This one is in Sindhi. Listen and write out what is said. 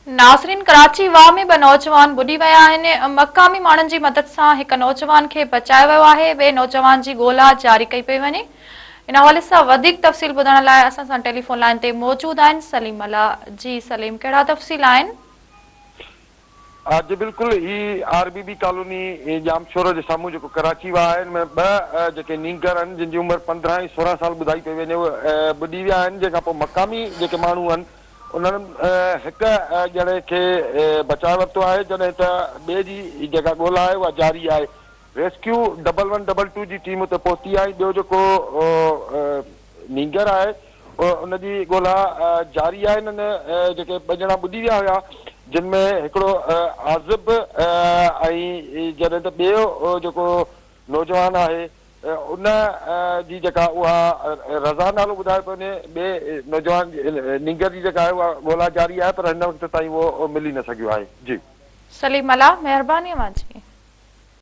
ناظرين ڪراچي واهه ۾ ٻه نوجوان ٻڏي ويا آهن، مقامي ماڻهن جي مدد سان هڪ نوجوان کي بچايو ويو آهي، ٻئي نوجوان جي ڳولا جاري ڪئي پئي وڃي. ان حوالي سان وڌيڪ تفصيل ٻڌائڻ لاء اسان سان ٽيليفون لائين تي موجود آهن سليم ملاح جي سليم ڪهڙا تفصيل آهن؟ جي بلڪل هي R B B colony Jamshoro جي سامهون جيڪو ڪراچي واهه آهي ان ۾ ٻه جيڪي نينگر آهن جن جي عمر 15 ۽ 16 سال ٻڌائي پئي وڃي اهي ٻڏي ويا آهن جنهن کان پوء مقامي جيڪي ماڻهو آهن انهن هڪ ڄڻي کي بچائي ورتو آهي جڏهن ته ٻئي جي جيڪا ڳولا آهي اها جاري آهي rescue double one double two جي ٽيم اتي پهتي آهي ٻيو جيڪو نينگر آهي ان جي ڳولا جاري آهي انهن جيڪي ٻه ڄڻا ٻڏي ويا هيا جن ۾ هڪڙو عازب ۽ جڏهن ته ٻيو جيڪو نوجوان آهي ان جي جيڪا اها رضا نالو ٻڌايو پيو وڃي ٻئي نوجوان نينگر جي جيڪا آهي اها ڳولا جاري آهي پر هن وقت تائين اهو ملي نه سگهيو آهي جي. سليم ملاح مهرباني اوهان جي.